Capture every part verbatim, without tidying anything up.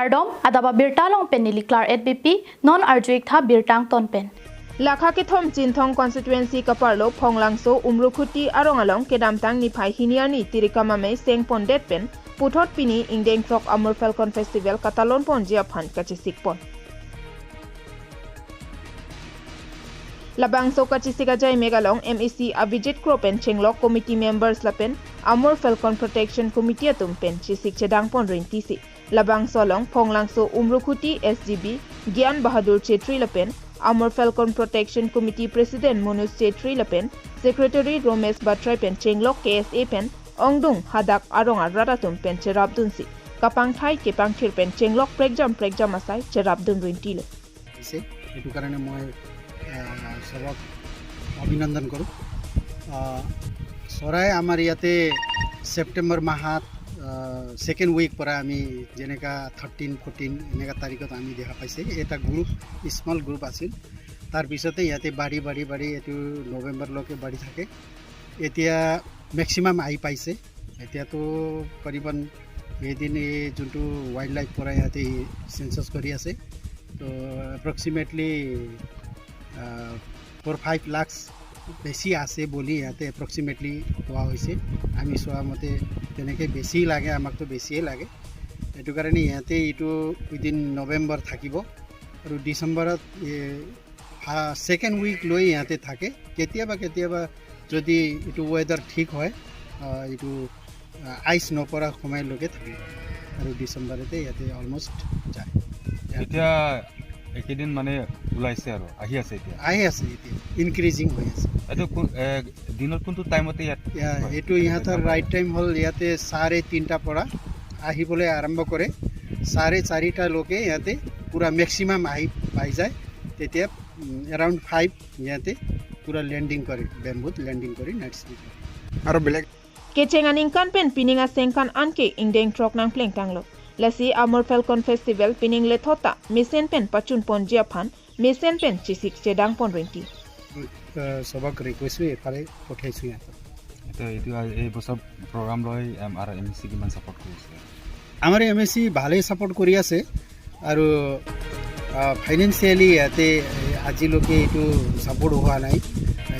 Kardom, adap abirta along pen neli Klar at B P, non arju-ik tha birta angton pen. Lakha kethom Chinthong constituency kaparlo Phonglangso Umrukhuti arong along kedamtang niphai hini arni Tirikam Amei sengpondet pen puthot pini ingdeng throk Amur Falcon Festival katalon ponji aphan kachesik pon. Labangso kachesik ajai mek along M A C Abhijit Kro pen chenglok committee members lapen Amur Falcon Protection Committee atum pen chesik chedang pon rinti si. Labangso along Phonglangso Umrukhuti S G B Gyan Bahadur Chetri lapen Amur Falcon Protection Committee President Manoj Chetri lapen Secretary Romesh Batrai pen chenglok K S A pen ongdung hadak arong arat atum pen cherapdunsi kapangthai kepangthir pen chenglok prekjam prekjam asai cherapdun rintilo. হৈছে। সেইটো কাৰণে মই আহ, চবক অভিনন্দন কৰোঁ। আহ, চৰাই আমাৰ ইয়াতে ছেপ্টেম্বৰ মাহত ছেকেণ্ড উইক পৰা আমি যেনেকা থাৰ্টিন ফৰ্টিন এনেকা তাৰিখত আমি দেখা পাইছে। এটা গ্ৰুপ, স্মল গ্ৰুপ আছিল। তাৰপিছতে ইয়াতে বাঢ়ি বাঢ়ি বাঢ়ি এইটো নৱেম্বৰলৈকে বাঢ়ি থাকে। এতিয়া মেক্সিমাম আহি পাইছে। এতিয়াতো কৰিবন এইদিন এই যোনটো ৱাইল্ড লাইফ পৰা ইয়াতে চেঞ্চাছ কৰি আছে, তো এপ্ৰক্সিমেটলি ফ'ৰ ফাইভ লাখছ বেছি আছে বুলি ইয়াতে এপ্ৰক্সিমেটলি কোৱা হৈছে। আমি চোৱা মতে তেনেকৈ বেছি লাগে, আমাকতো বেছিয়ে লাগে। সেইটো কাৰণে ইয়াতে এইটো উইদিন নৱেম্বৰ থাকিব আৰু ডিচেম্বৰত ছেকেণ্ড উইক লৈ ইয়াতে থাকে। কেতিয়াবা কেতিয়াবা যদি এইটো ৱেডাৰ ঠিক হয়, আহ, এইটো আহ, আইচ নপৰা সময়লৈকে থাকে আৰু ডিচেম্বৰতে ইয়াতে অলমষ্ট যায়। এতিয়া একেদিন মানে ওলাইছে আৰু আহি আছে এতিয়া। আহি আছে এতিয়া, ইনক্ৰিজিং হৈ আছে। এইটো কো- এ, দিনৰ কোনটো টাইমতে ইয়াত ইয়া, হয়? এইটো ইহঁতৰ ৰাইট টাইম হ'ল, ইয়াতে চাৰে তিনিটাৰ পৰা আহিবলৈ আৰম্ভ কৰে। চাৰে চাৰিটালৈকে ইয়াতে পূৰা মেক্সিমাম আহি পাই যায়। তেতিয়া এৰাউণ্ড ফাইভ ইয়াতে পূৰা লেণ্ডিং কৰে, বেম্বুত লেণ্ডিং কৰি নাইট শ্লিপ কৰে। আৰু বেলেগ Kecheng aningkan pen pining asengkan anke ingdeng throk nangplengtanglo. Lasi Amur Falcon Festival pining lethot ta mesen pen pachun ponji aphan mesen pen chesik chedang pon rinti. আহ, চবক ৰিকুৱেষ্ট এফালে পঠাইছোঁ ইয়াতে। এতিয়া এইটো এই বছৰ প্ৰগ্ৰাম লৈ এম আৰ এম চি কিমান ছাপোৰ্ট কৰিছে? আমাৰ এম এ চি ভালেই ছাপোৰ্ট কৰি আছে আৰু ফাইনেন্সিয়েলি ইয়াতে আজিলৈকে এইটো ছাপোৰ্ট হোৱা নাই।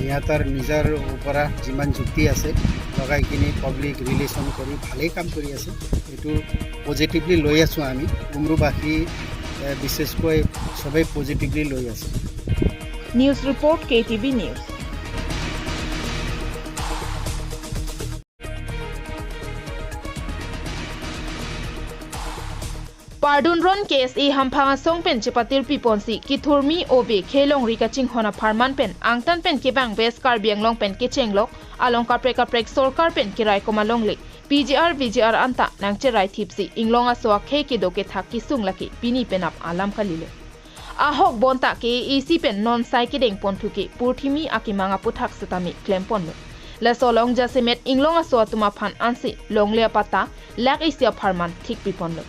ইহঁতৰ নিজৰ পৰা যিমান যুক্তি আছে লগাই কিনি পাব্লিক ৰিলেশ্যন কৰি ভালেই কাম কৰি আছে। এইটো পজিটিভলি লৈ আছোঁ আমি। উমৰুবাসী এ, বিশেষকৈ সবেই পজিটিভলি লৈ আছে। News report, K T V News. Pardun ron K S A hamphang asong pen chepatirpi ponsi kithurmi ove khelongri kachinghon apharman pen angtan pen kevang West Karbi Anglong pen kechenglok along kaprek kaprek sorkar pen kerai komalongle P G R V G R anta nangcherai thipsi inglong aso akhei kedo kethak kesung lake pini penap alam kalilo. Ahok bonta K A A C pen non sai kedeng ponthu ke purthimi akemang aputhak setame klem ponlo. Laso along jasemet inglong aso atum aphan ansi longle apatta lak isi apharman thik pi ponlo.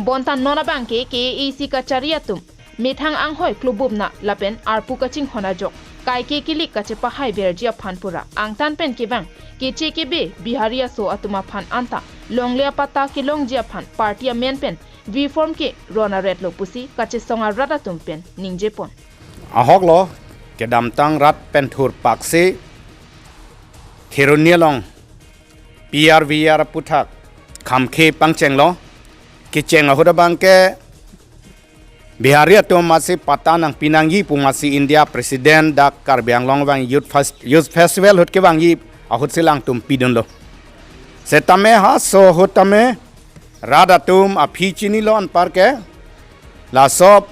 Bonta non abang ke K A A C kachari atum methang anghoi klububna lapen arpu kachinghon ajok kaike kilik kachepahai verji aphan pura angtan pen kevang keche kebe Bihari aso atum aphan anta longle apatta kelongji aphan party amen pen V form ke ron aretlo pusi kachesong arat atum pen ningje pon. Ahoklo, kedamtang rat pen thurpaksi Kheroni along P R V R aputhak khamkhe pangchenglo, kecheng ahut abang ke Bihari atum masi patta nangpi nangji pu masi India President dak Karbi Anglong vang Youth, Fest, Youth Festival ahut kevangji ahutsi langtum pidunlo. Setame ha so ahut tame rat atum aphi chinilo anpar ke, laso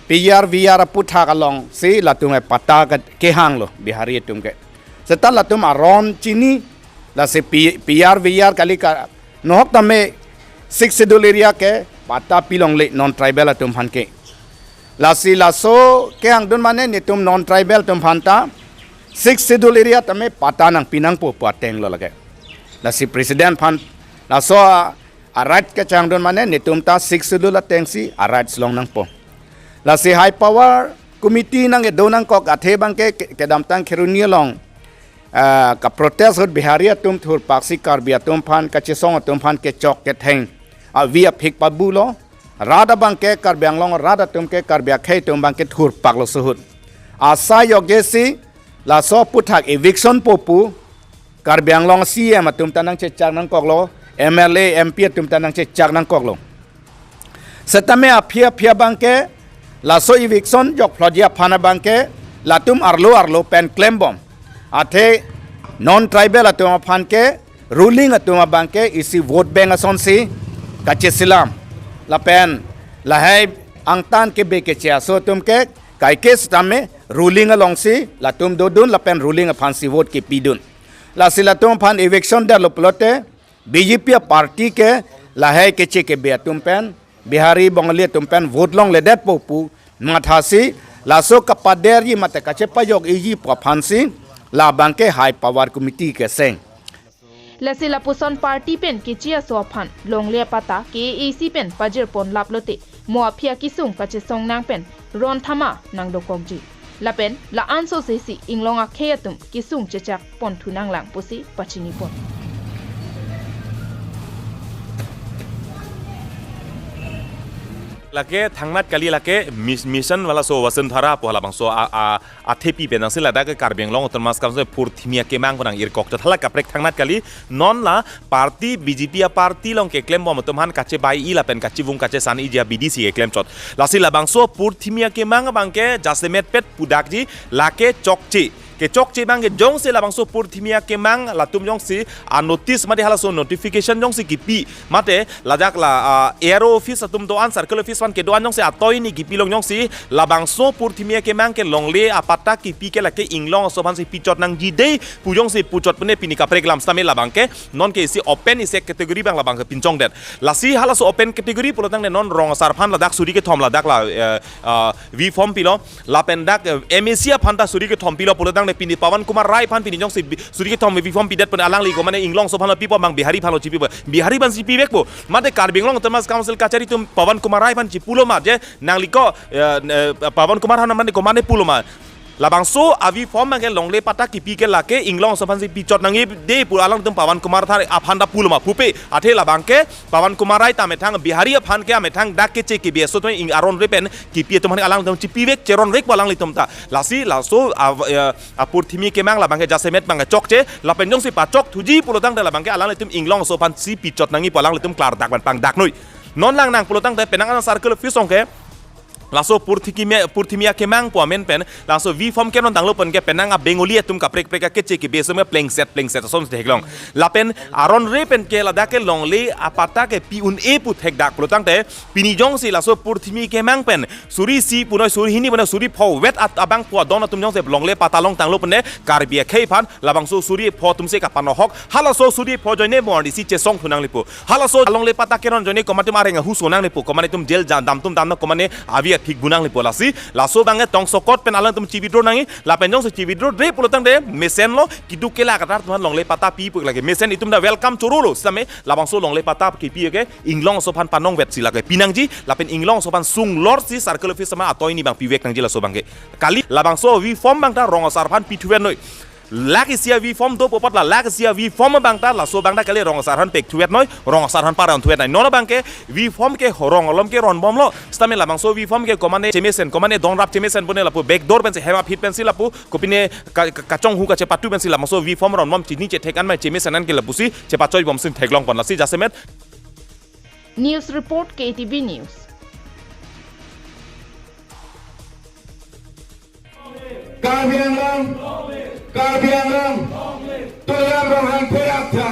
P R V R aputhak alongsi latum apatta ke, kehanglo Bihari atum ke. Seta latum aron chini, lasi P-, P R V R kali ka nohok tame Sixth Schedule area ke patta pilongle non-tribal atum aphan ke. Lasi laso kehangdun mane netum non-tribal atum aphanta Sixth Schedule area tame patta nangpi nangpo pu atenglo lake. Lasi President aphan laso a, a right kechangdun mane netum ta Sixth Schedule atengsi a rights long nangpo. Lasi High Power Committee nangkedo nangkok athe abang ke, ke, kedamtang Kheroni along ah, kaprotest ahut Bihari atum thurpaksi Karbi atum aphan, kachesong atum aphan kechok ketheng avi aphik pabulo, rat abangke, Karbi Anglong rat atum ke, Karbi akhei atum abangke thurpaklo suhut. Asai yokjesi laso aphuthak eviction po pu Karbi Anglong C E M atum ta nangchechak nangkoklo, M L A, M P atum ta nangchechak nangkoklo. Setame aphi aphi abangke laso eviction jokphloji aphan abangke latum arlo arlo pen klembom. Athe non-tribal atum aphan ke ruling atum abangke isi vote bank asonsi kacheselam. Lapen lahai angtan kebe keche aso atum ke kaike setame ruling alongsi latum dodun lapen ruling aphansi vote kepidun. Lasi latum aphan eviction detlo pulote B J P aparty ke lahai keche kebe atum pen, Bihari Bongali atum pen vote longledet po pu mathasi laso kapaderji mate kachepajok-iji pu aphansi labangke High Power Committee keseng. Lasi lapuson party pen keche aso aphan longle apatta K A A C pen pajirpon laplote mo aphi akesung kachesong nang pen ron thama nangdokokji. Lapen la-an sosesi inglong akhei atum kesung chechak ponthu nanglang pusi pachinipon. Lake thangnat kali, lake mis-, mission wala so Vasundhara pu halabangso a, a, athepi pen nangsi ladak ke Karbi Anglong Autonomous Council purthimi akemang pu nang-irkok chot hala kaprek thangnat kali. Non la party B J P aparty along keklembom atum aphan kachebai-i lapen kachevung kachesan-iji abidi si keklem chot. Lasi labangso purthimi akemang abangke jasemet pet pudakji, lake chokche. Kechokche abangke jongsi labangso purthimi akemang latum jongsi a-notice mate halaso notification jongsi kipi, mate lajak la, ah, A R O office atum do-an, circle office aphan kedo-an jongsi atoi ni kipilong jongsi labangso purthimi akemang ke longle apatta kipi ke lake inglong aso aphansi pichot nangji dei pu jongsi puchot pune pini kaprek lam setame labangke nonke isi open isi category abang labangke pinchongdet. Lasi halaso open category pulo tangte non rong asar aphan ladak suri kethom ladak la, eh, ah, V form pilo. Lapen dak, eh, M A C aphan ta suri kethom pilo pulo tangte pini Pawan Kumar Rai aphan pini jongsi bi-, suri kethom V form pidet pune alangli komane inglong aso aphanlo pipo, bang Bihari aphanlo chipipo. Bihari aphansi pivekpo. Mate Karbi Anglong Autonomous Council kachari atum Pawan Kumar Rai aphan chipulo ma je nangli ko, eh, eh, Pawan Kumar Rai aphan mane komane pulo ma. Labangso a-V form abangke longle apatta kipi ke lake inglong aso aphansi pichot nangji dei pu alangtum Pawan Kumar Rai aphan ta pulo ma pupe. Athe labangke Pawan Kumar Rai ta amethang Bihari aphan ke amethang dak keche kebe aso atum ing aron re pen kipi atum aphan alangtum chipivek cheronvekpo alanglitum ta. Lasi laso a, eh, apurthimi akemang labangke jasemet abangke chokche, lapen jongsi pachokthuji pulo tangte labangke alanglitum inglong aso aphansi pichot nangji pu alanglitum klardak pen pangdak noi. Non lang nang pulo tangte penang an circle office along ke laso purthimi, purthimi akemang pu amen pen laso V form ke non tanglo pen ke penang a-Bengali atum kaprek kaprek akeche kebe aso me plengset plengset ason theklong. Lapen aron re pen ke ladak ke longle apatta ke pi un-e pu thekdak pulo tangte pini jongsi laso purthimi akemang pen suri isi punoi, suri hini punoi, suri pho vet at abang pu adon atum jongsi longle apatta long tanglo pen Karbi akhei aphan labangso suri pho atumsi kapanohok, halaso suri pho ajoine mo arnisi chesongthu nanglipo. Halaso longle apatta keron ajoine komat atum areng ahu so nanglipo, komat atum jail ja dam atum dam nang, komat avi athik bu nanglipo. Lasi laso abangke tongsokot pen alangtum chi-withdraw nangji, lapen jongsi chi-withdraw-re pulo tangte mesenlo, keduk kelak arat atum aphan longle apatta pi pu lake mesen, itum ta welcome chorolo, setame labangso longle apatta kipi ke inglong aso aphan panongvetsi lake pinangji, lapen inglong aso aphan sunglorsi circle office amat atoi ni abang pivek nangji laso abangke. Kali labangso V form abang ta rong asar aphan pithuvet noi. Lake isi a-V form do pu apot la, lake isi a-V form abang ta laso abang ta kali rong asar aphan pekthuvet noi, rong asar aphan paronthuvet noi. Non abangke V form ke rong alom ke ronbomlo. Setame labangso V form ke komane chemesen, komane donrap chemesen pune lapu backdoor pensi hem aphi pensi lapu kopine ka-, ka-, kachonghu kachepatu pensi labangso V form ronbom chini chethek an mai chemesen an ke lapusi chepachoibomsi theklongpon, lasi jasemet. News report, K T V News. Karbi Anglong, Karbi Anglong, Tuliram Ronghang pherak tha.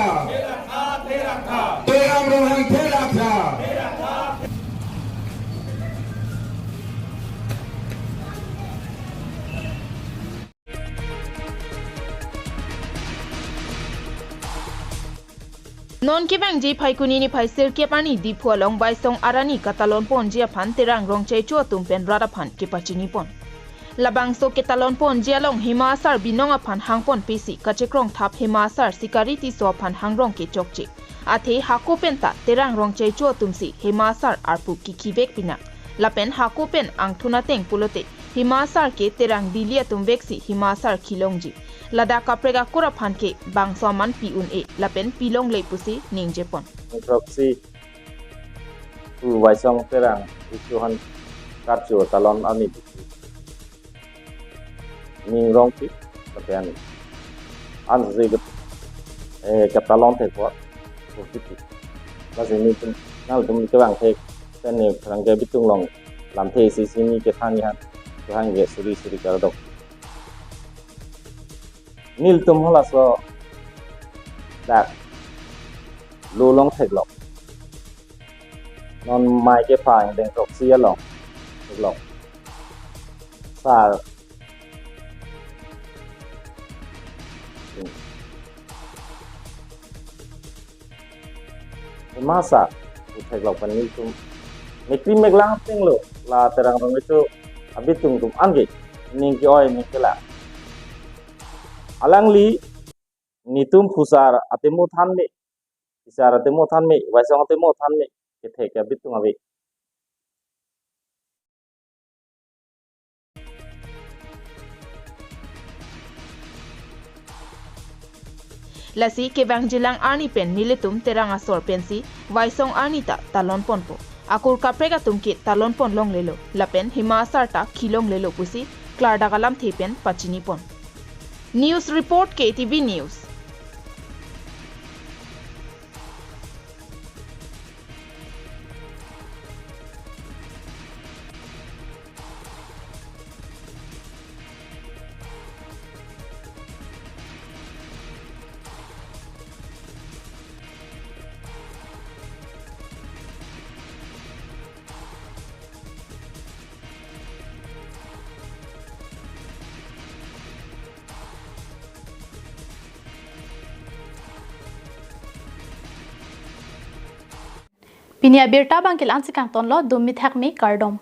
Tuliram Ronghang pherak tha. Non kevangji Phaikuni niphai sirkep arni Diphu along Baisong arani katalon ponji aphan Terang Rongchaicho atum pen rat aphan kepachinipon. Labangso ketalon ponji along Hima Asar binong aphan hangpon pisi kachekrong thap Hima Asar Sikari Tisso aphan hangrong kechokche. Athe hako penta Terang Rongchaicho atumsi Hima Asar arpu kikhivek pinang. Lapen hako pen angthun ateng pulote Hima Asar ke Terang Dili atum veksi Hima Asar khilongji. Ladak kaprek akur aphan ke bangso aman pi un-e lapen pilongle pusi ningjepon. Proxy. Pu Waisong Terang isu han karcho talon arni Ning Rongpi lapen ansi ke, eh, katalon thek apot pu titi. Lasi nelitum, nangtum kevang thek pen ne pherangke abitung along lamthe isi isi ne kethan ni han, kehang ke suri suri kardom. Nelitum halaso dak lo long theklong. Non mai kepha ingdeng throksi along theklong. Sar. Hima asar pu theklong pen nelitum mekri meklang ateng lo la Terang Rongrecho abitung atum an ke ning ke-oi ning kelang. Alangli netum phusar atemo than me, phusar atemo than me, Waisong atemo than me, kethek ke abitung ave. Lasi kevangjilang arni pen nelitum Terang asor pensi Waisong arni ta talon ponpo. Akur kaprek atum ke talon pon longlelo, lapen hima asar ta khi longlelo pusi klardak alamthe pen pachini pon. News report, K T V News. Pini abirta abang ke la-ansi kangtonlo, dum mithak me kardom.